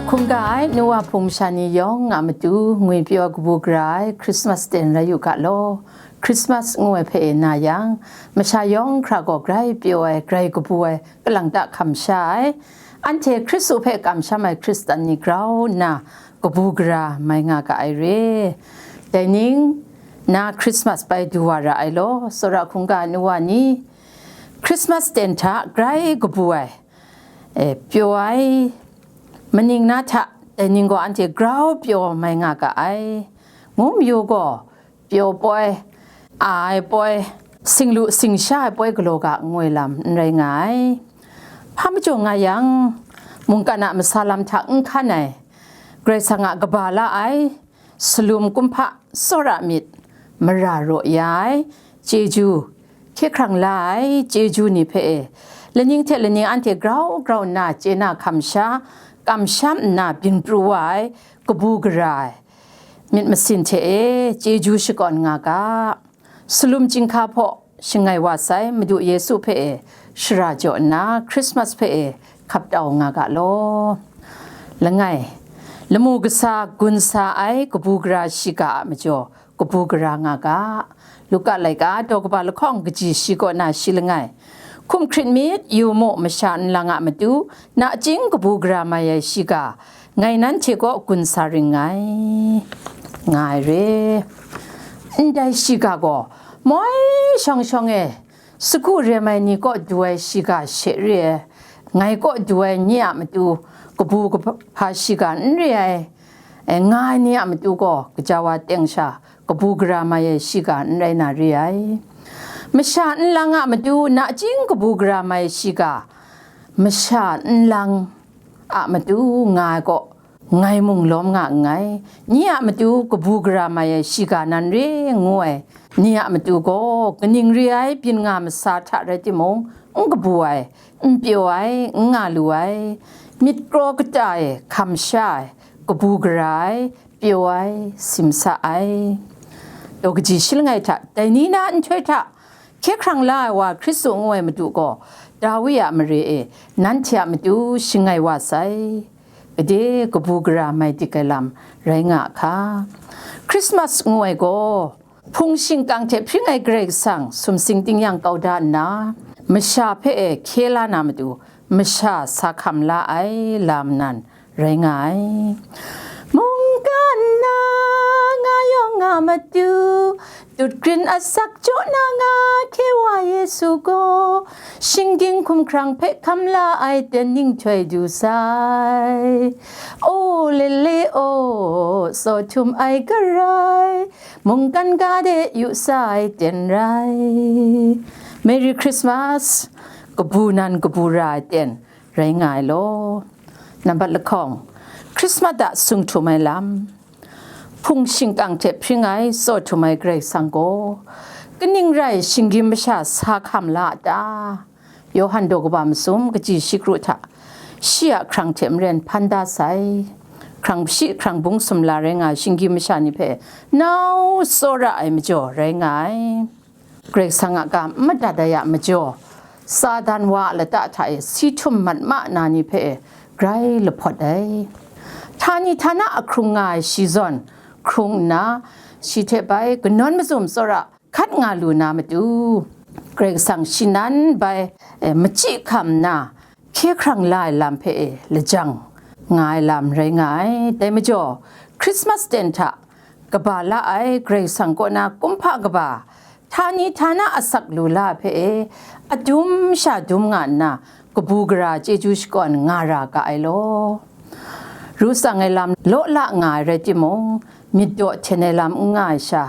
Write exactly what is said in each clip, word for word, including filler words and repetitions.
Hkungga ai nu wa hpung masha ni yawng a matu ngwipyaw kabu gara ai Christmas ten rai yu ga law. Christmas ngu ai hpe e na yang, masha yawng hkra gaw grai pyaw ai, grai kabu ai, kalang ta hkam sha ai, anhte Hkristu hpe kamsham ai Hkristan ni grau nna kabu gara mai nga ga ai re. Dai ning, na Christmas bai du wa ra ai law, tsawra hkungga nu wa ni, Christmas ten hta grai kabu ai, e, pyaw ai, maning na hta dai ning gaw anhte grau pyaw mai nga ga ai. Ngu mayu gaw, pyaw poi, a ai poi, singlu singsha ai poi galaw ga ngoi lam n rai nga ai. Hpa majaw nga yang, mungkan a masa lam hta n hkan ai, Karai Kasang a kaba la ai, salum kumhpa tsawra myit, mara raw ya ai, chyeju, hkye hkrang la ai chyeju ni hpe e, laning hte laning anhte grau grau nna chye na hkam sha, kamsham nna byin pru wa ai kabu gara ai myit masin hte e chyeju shakawn nga ga. Salum chyinghka hpaw shangai wa sai Madu Yesu hpe e shara jaw nna, Christmas hpe e hkap tau nga ga law. Langai, lamu kasa gun sa ai kabu gara shiga a majaw kabu gara nga ga. Luka laika daw kaba lahkawng kaji shi kaw na shi langai, hkum hkrit myit, yu mu, masha nlang a matu nachying kabu gara mai ai shiga, ngai nanhte kaw gun sa ring ngai, nga ai re. Ndai shiga gaw moi shawng shawng e, sagu rem ai ni kaw du ai shiga she re ai, ngai kaw du ai nye a matu kabu kahpa shiga n re ai, e, nga ai ni a matu gaw gaja wa teng sha kabu gara mai ai shiga n rai na re ai. Masha nlang a matu nachying kabu gara mai shiga, masha nlang a matu nga ai kaw, ngai mung lawm nga nngai. Nye a matu kabu gara mai ai shiga nan re ngu ai ni a matu gaw, kaning re ai byin nga masa hta rai timung, n kabu ai, n pyaw ai, n nga lu ai, myit kraw kata e hkam sha ai, kabu gara ai, pyaw ai, simsa ai. Daw kaji shi langai hta, dai ni na nhtoi hta, hkye hkrang la ai wa Hkristu ngu ai Madu gaw, Dawi a mare e nanhte a matu shangai wa sai. Gade kabu gara mai dik ai lam rai nga a hka? Christmas ngu ai gaw, hpung shingkang hte hpring ai Karai Kasang sumsing tingnyang kau da nna, masha hpe e hkye la na matu, masha sa hkam la ai lam nan rai nga ai. Mungkan na nga yawng a matu, dut grin asak jaw na nga hkye wa Yesu gaw, shinggyim hkumhkrang hpe hkam la ai ten ning htoi du sai. O lele o, tsaw htum ai garai, mungkan ga de yu sa ai ten rai. Merry Christmas, kabu nan kabu ra ai ten rai nga ai law. Nambat lahkawng, Christmas a sung htum ai lam. Hpung shingkang hte hpring ai tsaw htum ai Karai Kasang gaw, kaning rai shinggyim masha sa hkam la a ta? Yawhan daw kaba masum kaji shi kru hta, shi a hkrang hte maren hpan da sai. Hkrang shi hkrang bung sumla rai nga ai shinggyim masha ni hpe nau tsawra ai majaw rai nga ai. Karai Kasang a ga n madat ai a majaw, Satan wa a lata hta e si htum mat ma na ni hpe grai lahpawt ai. Htani htana a hkrung nga ai shi zawn hkrung nna, shi hte bai kanawn mazum tsawra hkat nga lu na matu, Karai Kasang shi nan bai, eh, machyi hkam nna, hkye hkrang la ai lam hpe e lajang nga ai lam rai nga ai. Dai majaw, Christmas ten hta kaba la ai Karai Kasang kaw na kumhpa kaba, htani htana asak lu la ai hpe e, adum sha dum nga nna, kabu gara chyeju shakawn nga ra ga ai law. Ru tsang ai lam law la nga ai rai timung, myit daw hten ai lam n nga ai sha,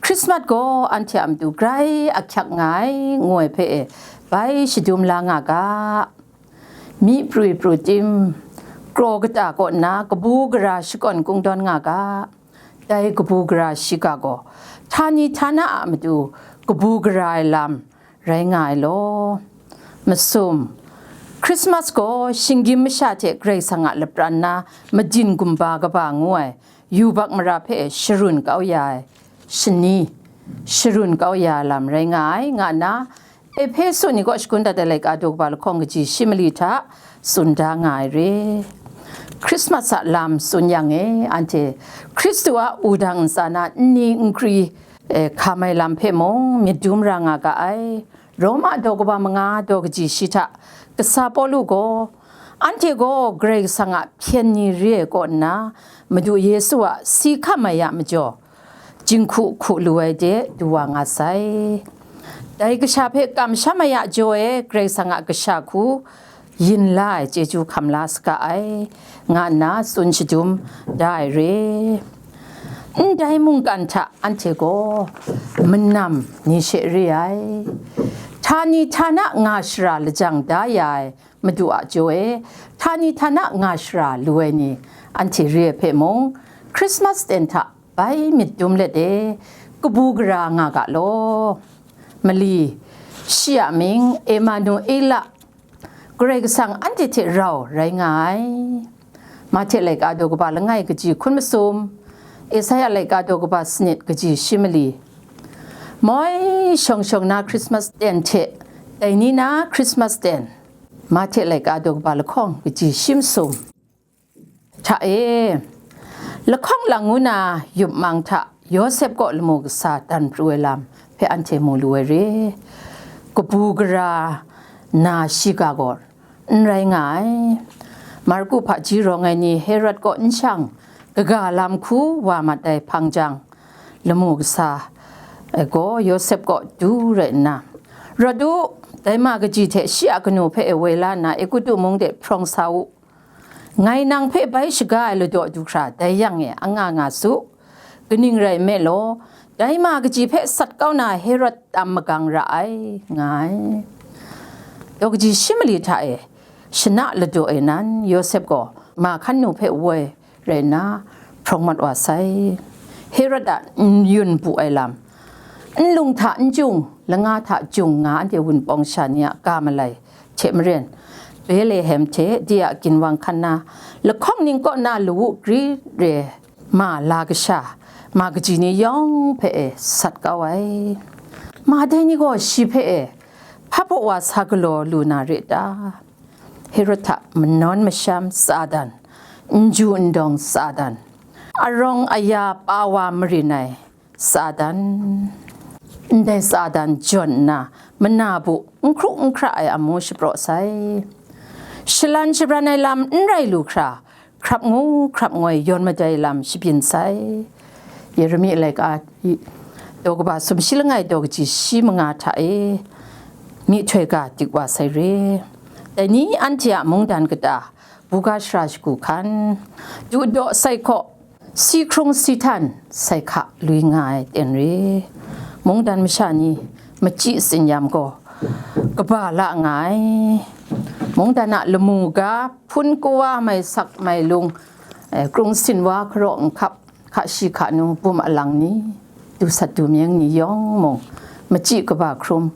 Christmas gaw anhte a matu grai ahkyak nga ai, ngu ai hpe e, bai shadum la nga ga. Myi pru pru tim, kraw kata kaw nna kabu gara shakawn kungdawn nga ga. Dai kabu gara shiga gaw, htani htana a matu kabu gara ai lam rai nga ai law. Masum, Christmas gaw shinggyim masha hte Karai Kasang a lapran na madin gumba kaba ngu ai yubak mara hpe sharun kau ya ai shani, sharun kau ya ai lam rai nga ai, nga nna Ehpesu ni kaw shakun dat ai laika daw kaba lahkawng kaji shi mali hta tsun da nga ai re. Krismas a lam tsun yang e, anhte Hkristu a wudang ntsa na nni nkri, eh, hkam ai lam hpe mung myit dum ra nga ga ai. Roma daw kaba manga daw kaji shi hta kasa Pawlu gaw, anhte gaw Karai Kasang a hpyen ni re ai kaw nna, Madu Yesu a si hkam ai a majaw, jinghku hku lu ai de du wa nga sai. Dai kasha hpe kamsham ai a jaw e Karai Kasang a kasha hku yin la ai chyeju hkam la saga ai, nga nna tsun shadum da ai re. Ndai mungkan hta anhte gaw manam ni she re ai. Htani htana nga shara lajang da ya ai Madu a jaw e, htani htana nga shara lu ai ni anhte re ai hpe mung, Krismas ten hta bai myit dum let e, kabu gara nga ga law. Mali, shi a mying Emanuela, Karai Kasang anhte hte rau rai nga ai. Mahte laika daw kaba langai kaji hkun masum, Esaia laika daw kaba sanit kaji shi mali. Moi shawng shawng na Krismas ten hte, dai ni na Krismas ten, Mahte laika daw kaba lahkawng kaji shi masum hta e, lahkawng lang ngu na yup mang hta Yawsep kaw lamu kasa dan pru ai lam hpe anhte mu lu ai re. Kabu gara na shiga gaw n rai nga ai. Marku hpaji rawng ai ni Herod kaw n shang, kaga lam hku wa mat ai hpang jang, lamu kasa, eh, gaw Yawsep kaw du rai nna, "Rawt u, dai ma kaji hte shi a kanu hpe e woi la nna, Egutu mung de hprawng sa u. Ngai nang hpe bai shaga ai ladaw du hkra, dai yang e anga nga su. Kaning rai nme law, dai ma kaji hpe sat kau na Herod tam magang ra ai," nga ai. Daw kaji shi mali hta e, shana ladaw e nan Yawsep gaw ma hkan nu hpe woi rai nna, hprawng mat wa sai. Herod a n-yun bu ai lam, nlung hta n jung, langa hta jung nga anhte wunpawng sha ni a ga malai hte maren, Betlehem hte de a ginwang hkan na, lahkawng ning kaw na lawu gri re ma la kasha, ma kaji ni yawng hpe e sat kau ai. Ma dai ni gaw shi hpe e hpa baw wa sa galaw lu na re ta? Herod hta manawn masham tsa dan, n ju n dawng tsa dan, arawng aya pa wa marin ai tsa dan, ndai tsa dan jawn nna, mana bu n hkru n hkra ai amu shapraw sai. Shalan shabran ai lam n rai lu hkra, hkrap ngu hkrap ngoi yawn madai lam shabyin sai. Yeremi laika daw kaba sumshi langai daw kaji shi manga hta e, myihtoi ga dik wa sai re. Dai ni anhte a mungdan kata, buga shara shagu hkan, du daw sai hkaw, si hkrung si htan sai hka lui nga ai ten re. Mungdan masha ni machyi tsinyam gaw kaba la nga ai. Mungdan a lamu ga, hpun kawa mai sak mai lung, eh, krung sinwa hkaraw nhkap, hka shi hka nu bum alang ni, du sat du myeng ni yawng mung, machyi kaba hkrum,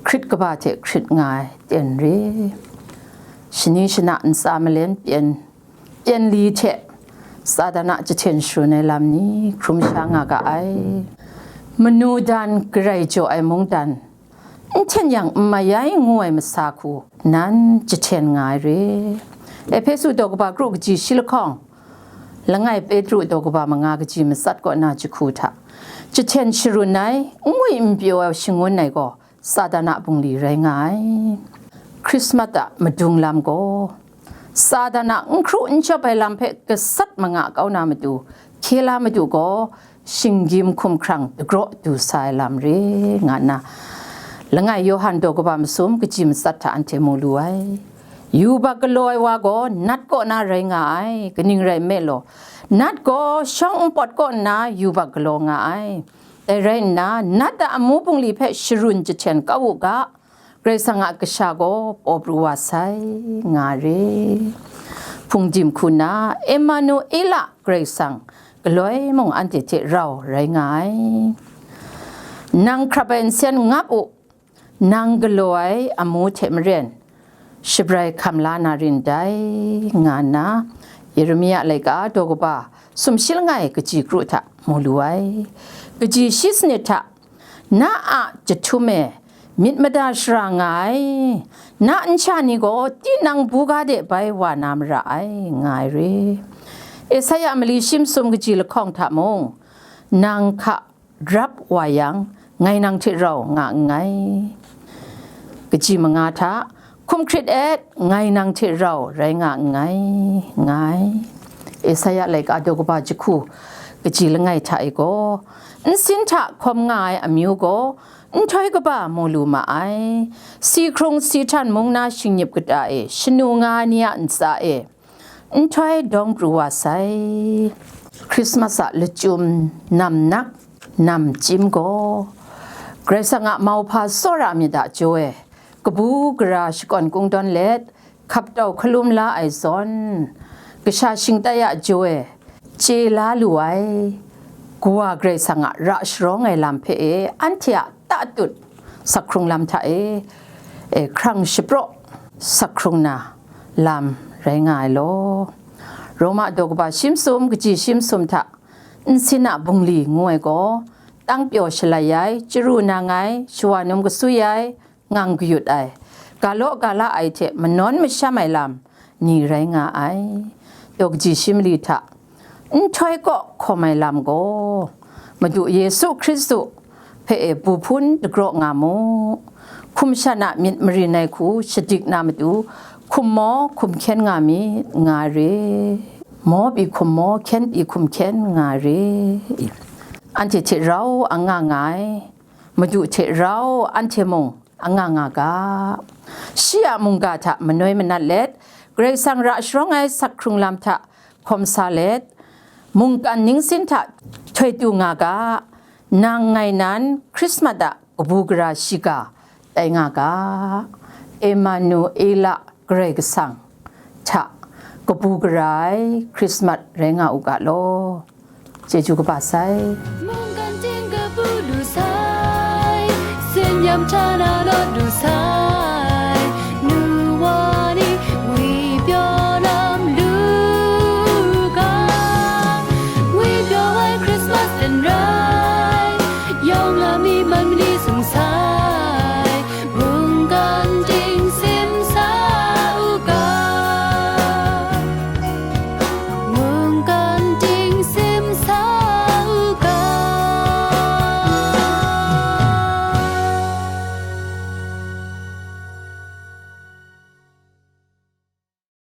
hkrit kaba hte hkrit nga ai ten re. Shani shana ntsa malen pyen, pyen li hte Satan a jahten sharun ai lam ni hkrum sha nga ga ai. Manu dan garai jaw ai mungdan, n hten yang n mayai ngu ai masa hku nan jahten nga ai re. Ehpesu daw kaba kru kaji shi lahkawng, langai Petru daw kaba manga kaji matsat kaw na jahku hta, jahten sharun ai, n ngwi n pyaw ai shangun ai gaw Satan a bungli rai nga ai. Krismas a madung lam gaw, Satan a n hkru n shawp ai lam hpe gasat manga kau na matu, hkye la matu gaw, shinggyim hkumhkrang dagraw du sa ai lam re, nga nna, langai Yawhan daw kaba masum kaji matsat hta anhte mu lu ai. Yubak galaw ai wa gaw nat kaw na rai nga ai, kaning rai nme law, nat gaw shawng npawt kaw nna yubak galaw nga ai. Dai rai nna, nat a amu bungli hpe sharun jahten kau u ga, Karai Kasang a Kasha gaw paw pru wa sai, nga re. Hpungdim hku na, Emanuela, Karai Kasang galoi mung anhte hte rau rai nga ai. Nang hkrap ai nsen ngap u, nang galaw ai amu hte maren, shabrai hkam la na rin dai, nga nna, Yeremia laika daw kaba sumshi langai kaji kru hta mu lu ai. Kaji shi sanit hta, na a jahtum e myit mada shara nga ai, na nsha ni gaw tinang buga de bai wa na mara ai, nga ai re. Esaia mali shi masum kaji lahkawng hta mung, nang hka rap wa yang, ngai nang hte rau nga nngai. Kaji manga hta, hkum hkrit et, ngai nang hte rau rai nga nngai, nga ai. Esaia laika daw kaba jahku kaji langai hta e gaw, nsin hta hkawm nga ai amyu gaw, nhtoi kaba mu lu ma ai. Si hkrung si htan mung na shingnip kata e, shanu nga ai ni a ntsa e, nhtoi dawng pru wa sai. Krismas a lachyum namnak, namchyim gaw, Karai Kasang a mauhpa tsawra myit a jaw e, kabu gara shakawn kungdawn let, hkap tau hkalum la ai zawn, kasha shingtai a jaw e, chye la lu ai, Kawa Karai Kasang a ra sharawng ai lam hpe e, anhte a tatut sakhkrung lam hta e, e, hkrang shapraw sakhkrung na lam rai nga ai law. Roma daw kaba shi masum kaji shi masum hta, nsin a bungli ngu ai gaw, tang pyaw shalai ai, chyaru nang ai, shawa num kasui ai, ngang kayut ai, ga law ga la ai hte manawn masham ai lam ni rai nga ai. Daw kaji shi mali hta, nhtoi kaw hkawm ai lam gaw, Madu Yesu Hkristu hpe e bu hpun dagraw nga mu. Hkum shan a myit marin ai hku shadik na matu, hkum maw hkum hkyen nga myit, nga re. Maw pyi hkum maw, hkyen pyi hkum hkyen, nga re. Anhte hte rau anga nga ai, Madu hte rau anhte mung anga nga ga. Shi a mungga hta manoi manat let, Karai Kasang ra sharawng ai sakhkrung lam hta hkawm sa let, mungkan ningsin hta htoi tu nga ga. Nang ngai nan Krismas a kabu gara shiga tai nga ga. Emanuela, Karai Kasang hta kabu gara ai Krismas rai nga u ga law. Chyeju kaba sai. Mungkan ting kabu lu sai, tsin-yam hta na lawt lu sai.